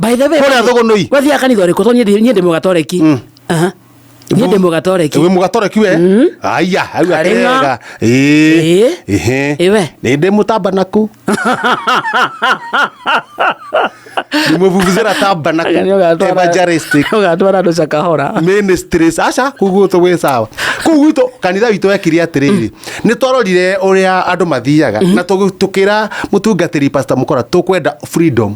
By the way, Kũrĩa Thũgũnũi. Wathiaga kanitha ũrĩkũ? Tondũ niĩ ndĩ mũgatoreki. Aha. Niĩ ndĩ mũgatoreki. Wĩ mũgatoreki we? Aya, hau Karĩng'a. akĩrega. Ĩĩ. Ĩĩ. Ĩhĩ. Ĩwe. Nĩ ndĩ mũtambanaku. Nĩ mũvuvuzela tambanaku. Evangelistic. Ũgatwara andũ cakahora. Ministries aca kũu gwitũ gwĩ sawa kũu gwitũ kanitha witũ wekire atĩrĩrĩ nĩ twarorire ũrĩa andũ mathiaga na tũkĩra mũtungatĩri Pastor Mũkora tũkwenda freedom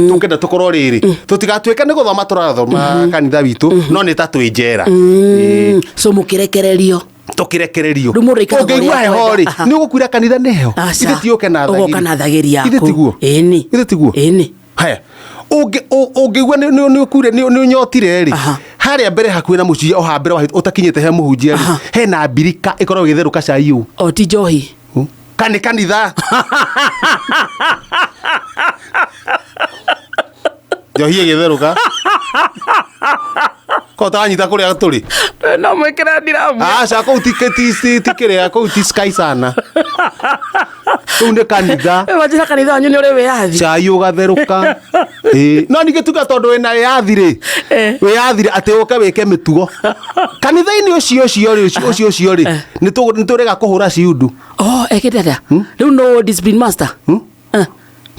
Tũkwenda tũkorwo rĩrĩ tũtigatuĩke nĩ gũthoma tũrathoma kanitha witũ no nĩ ta twĩ njera. Ĩĩ. So mũkĩrekererio. Tũkĩrekererio. Rĩu mũndũ aikaraga Ũngĩigua ũrĩa heho rĩ akwenda. Aha. nĩ ũgũkuira kanitha nĩ heho. Aca. Ithe ti ũke na Ũgoka na thagĩri yaku. Ithe tiguo. Ĩni. Ithe tiguo. Ĩni. Haya, ũngĩigua nĩ ũkuire, nĩ ũnyotire rĩ, Aha. harĩa mbere hakuhĩ na mũciĩ o haha mbere wa ũtakinyĩte he mũhunjia rĩ, Aha. hena mbirika ĩkoragwo ĩgĩtherũka cai ũũ. O ti njohi. Kana kanitha njohi ĩgĩtherũka ko ũtaranyita kũrĩa tũrĩ. No mwĩkĩre ndiramu. Aca, kũu ti kĩrĩa, kũu ti sky sana, kũu nĩ kanitha. Wanjĩra kanitha wanyu nĩ ũrĩ wĩyathi. Cai ũgatherũka. Ĩĩ. No ningĩ tuga tondũ wĩna wĩyathi rĩ, wĩyathi rĩ atĩ ũke wĩke mĩtugo kanitha-inĩ ũcio ũcio rĩ, ũcio ũcio ũcio rĩ, nĩ tũrega kũhũra ciundu. Oh, ekĩte atĩa? Rĩu no discipline master.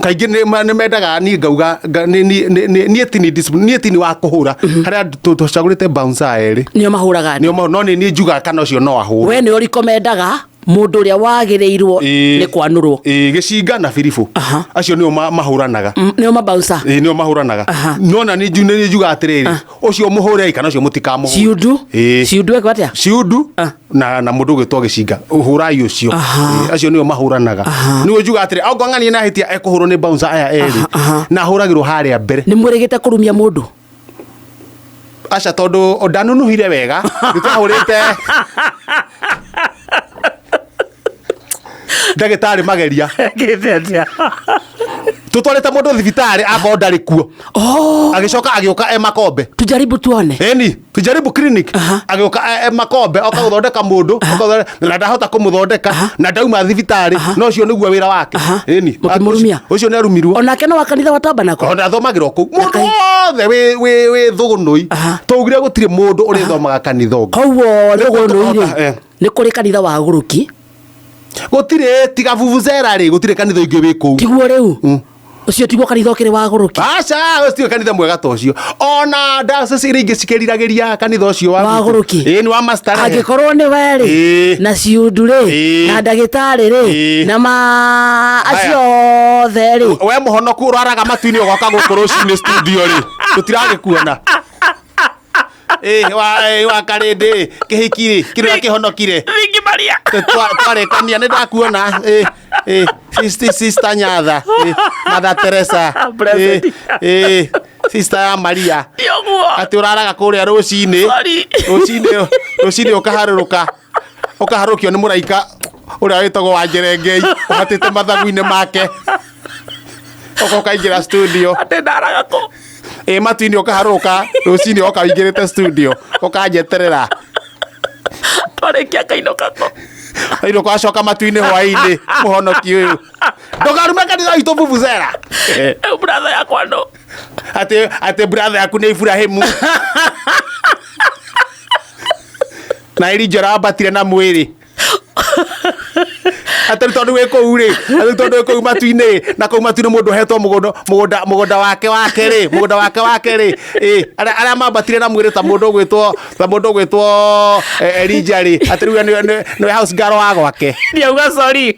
Kaingĩ nĩ mendaga niĩ ngauga niĩ ti niĩ ti ni wa kũhũra harĩa tũcagũrĩte bouncer erĩ. Nĩo mahũraga andũ. Nĩo no nĩ niĩ njugaga kana ũcio no ahũre. We nĩ ũrikomendaga mũndũ ũrĩa wagĩrĩirwo nĩ kwanũrwo. Ĩĩ, gĩcinga na biribũ. Acio nĩo mahũranaga. Nĩo mabouncer. Ĩĩ, nĩo mahũranaga. No na nĩ njugaga atĩrĩrĩ, ũcio mũhũrei kana ũcio mũtikamũhũre. Ciundu. Ĩĩ. Ciundu eko atĩa? Ciundu na mũndũ ũgwĩtwo gĩcinga, hũrai ũcio. Ĩĩ, acio nĩo mahũranaga. Nĩguo njugaga atĩrĩ, okorwo ng'ania nĩ ahĩtia ekũhũrwo nĩ bouncer aya erĩ na ahũragĩrwo harĩa mbere. Nĩ mwĩrĩgĩte kũrumia mũndũ? Aca, tondũ ndanunuhire wega nĩ twahũrĩte ndagĩtarĩ mageria. Ekĩte atĩa? Tũtwarĩte mũndũ thibitarĩ akorwo ndarĩ kuo. Oh, Agĩcoka agĩũka e makombe. Tujaribu tuone. Eni tujaribu clinic. Agĩũka e makombe oka gũthondeka mũndũ na ndahota kũmũthondeka na ndauma thibitarĩ, no ũcio nĩguo wĩra wake. Eni. Mũkĩmũrumia? Ũcio nĩ arumirwo. Onake no wa kanitha wa Tabanako. Ona athomagĩrwo kũu mũndũ Kai. wothe wĩ thũgũnũi. Twaugire gũtirĩ mũndũ ũrĩthomaga kanitha ũngĩ. Koguo Nĩguo thũgũnũi tũkahota, rĩ, nĩ kũrĩ kanitha wa agũrũki? Gũtirĩ tiga vuvuzela rĩ, gũtirĩ kanitha ingĩ wĩ kũu. Tiguo rĩu ũcio tiguo kanitha ũkĩrĩ wa agũrũki. Aca, ũcio kanitha mwega ta ũcio, ona diocese iria ingĩ cikĩriragĩria kanitha ũcio wa Wa agũrũki. Ĩĩ, nĩ wa mastarehe. Angĩkorwo nĩ we rĩ, na ciundu rĩ, na ndagĩtarĩ rĩ, na ma acio othe rĩ. We mũhonoku ũraraga matu-inĩ ũgoka gũkũ rũcinĩ studio rĩ, tũtiragĩkuona. Ĩ, wa karĩndĩ kĩhiki rĩ, kĩrĩa kĩhonokire. Thingi Maria. Twarĩkania nĩ ndakuona. Ĩ, ĩ, sister Nyatha. Ĩ, Mother Teresa. Ĩ, Blessed. ĩ, sister ya Maria. Ti ũguo. Atĩ ũraraga kũrĩa rũcinĩ. Sorry. Rũcinĩ ũkaharũrũka, ũkaharũrũkio nĩ mũraika ũrĩa wĩtagwo wa Njerengei ũhatĩte mathagu-inĩ make, ũka ũkaingĩra studio. Atĩ ndaraga kũ? Ĩ, matu-inĩ ũkaharũrũka rũcinĩ oka ũingĩrĩte studio ũkanjeterera. Twarĩkia kainũka kũ? Ainũka acoka matu-inĩ hwaĩ-inĩ. Mũhonoki ũyũ, ndũkarume kanitha witũ vuvuzela. Rĩu brother yakwa no Atĩ brother yaku nĩ Ibrahimu na Elijah ũrambatire na mwĩrĩ, atĩ tondũ wĩ kũu rĩ, atĩ tondũ wĩ kũu matu-inĩ na kũu matu-inĩ mũndũ ũhetwo mũgũnda wake rĩ, mũgũnda wake rĩ, ĩ arĩa mambatire na mwĩrĩ ta mũndũ ũgwĩtwo Elijah rĩ, atĩ rĩu we nĩwe house girl wa gwake. Ndiauga sorry.